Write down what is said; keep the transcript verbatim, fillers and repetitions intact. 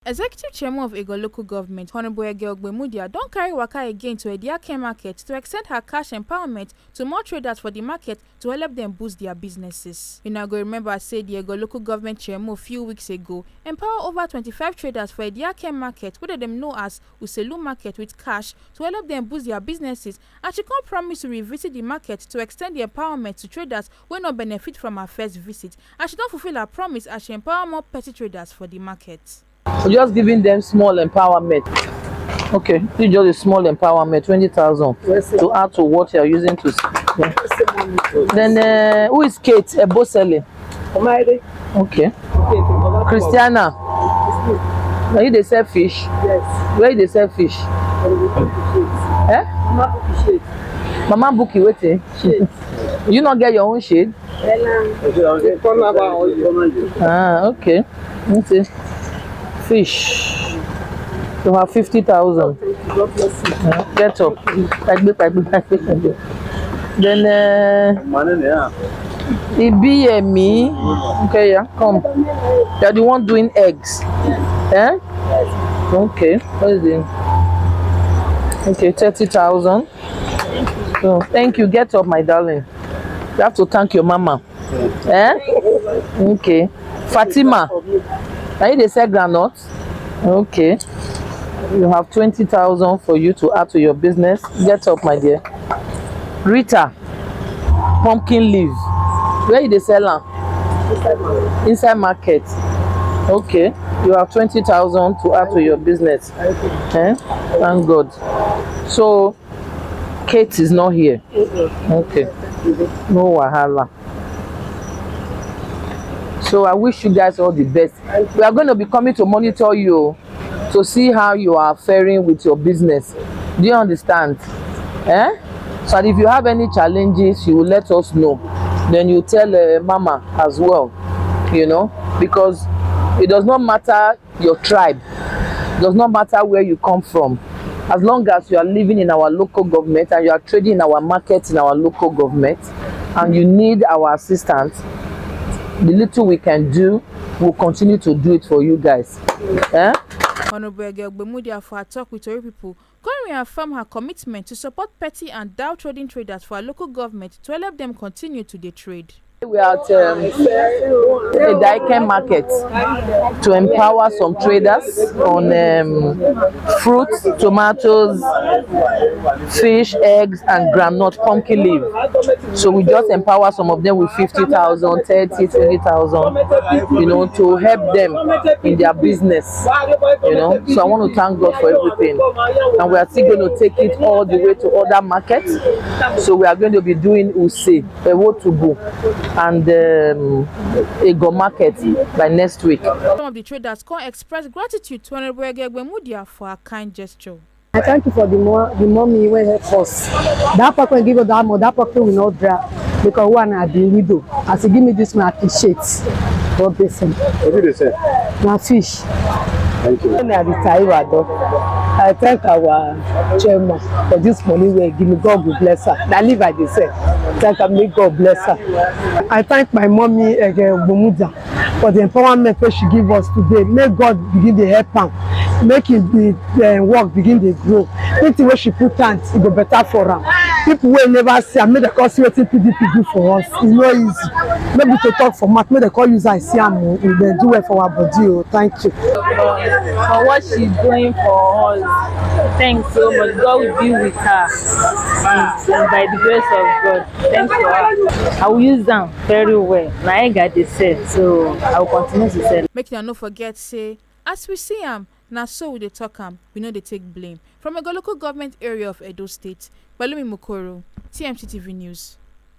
Executive Chairman of Ego Local Government, Honorable Ege Ogbemudia, don carry waka again to Ediake Market to extend her cash empowerment to more traders for the market to help them boost their businesses. Una go remember say the Ego Local Government Chairman a few weeks ago empower over twenty-five traders for Ediake Market, wey dem know as Uselu Market, with cash to help them boost their businesses, and she come promise to revisit the market to extend the empowerment to traders wey no benefit from her first visit, and she don fulfill her promise as she empower more petty traders for the market. We're just giving them small empowerment. Okay, it's just a small empowerment, twenty thousand, to add to what you're using to. Yeah. Then, uh, who is Kate Ebosele? Okay. Christiana, are you the sell fish? Yes. Where you dey sell fish? Eh? Mama Buki, wetin? You not get your own shade? Ah, okay. Okay. Fish. You have fifty thousand. Get up. Pagbe, pagbe, pagbe, pagbe. Then, uh, Ibiyemi. Okay, yeah, come. You're the one doing eggs. Eh? Okay. What is it? Okay, thirty thousand. So, thank you. Get up, my darling. You have to thank your mama. Eh? Okay. Fatima, are you the sell groundnut? Okay. You have twenty thousand for you to add to your business. Get up, my dear. Rita, pumpkin leaf. Where you dey sell am? Inside market. Okay. You have twenty thousand to add to your business. Eh? Thank God. So, Kate is not here. Okay. No wahala. So I wish you guys all the best. We are going to be coming to monitor you to see how you are faring with your business. Do you understand? Eh? So that if you have any challenges, you will let us know. Then you tell, uh, Mama as well, you know, because it does not matter your tribe, does not matter where you come from. As long as you are living in our local government and you are trading in our market in our local government, and you need our assistance, the little we can do, we'll continue to do it for you guys. Eh? Honorable Ege Ogbemudia for her talk with Tori people, come reaffirm her commitment to support petty and dhow trading traders for our local government to help them continue to dey trade. We are at, um, Edaiken Market to empower some traders on, um, fruits, tomatoes, fish, eggs, and groundnut, pumpkin leaf. So we just empower some of them with fifty thousand, thirty, twenty thousand, you know, to help them in their business, you know. So I want to thank God for everything. And we are still going to take it all the way to other markets. So we are going to be doing Use, Ewotubu, and, um, Ego Market by next week. Some of the traders come express gratitude to Honorable Ege Ogbemudia for her kind gesture. I thank you for the mo-, the mommy wey help us. That pocket give us that money, that pocket will not dry because one I be widow. As he give me this one, I appreciate. God bless him. What did they say? Na fish. Thank you. When I retire, I thank our chairman for this money wey he give me. God will bless her. Na leave I dey sell. Thank her, may God bless her. I thank my mommy, Ege Ogbemudia, for the empowerment wey she give us today. May God begin dey help am. Make him the, the work begin dey grow. Anything wey she put hand, e go better for am. People wey never see am, make dem come see wetin P D P do for us. E no easy. No be to talk for mouth, make dem come use eye see am o. E dey do well for our body o. Thank you. For what she's doing for us. Thanks so much. God will be with her. And by the grace of God, thanks for her. I will use them very well. Na egg I dey sell, so I will continue to sell. Make una no forget say, as we see am, na so we dey talk am. We no dey take blame. From Ego Local Government Area of Edo State, Balumi Mukoro, T M C T V News.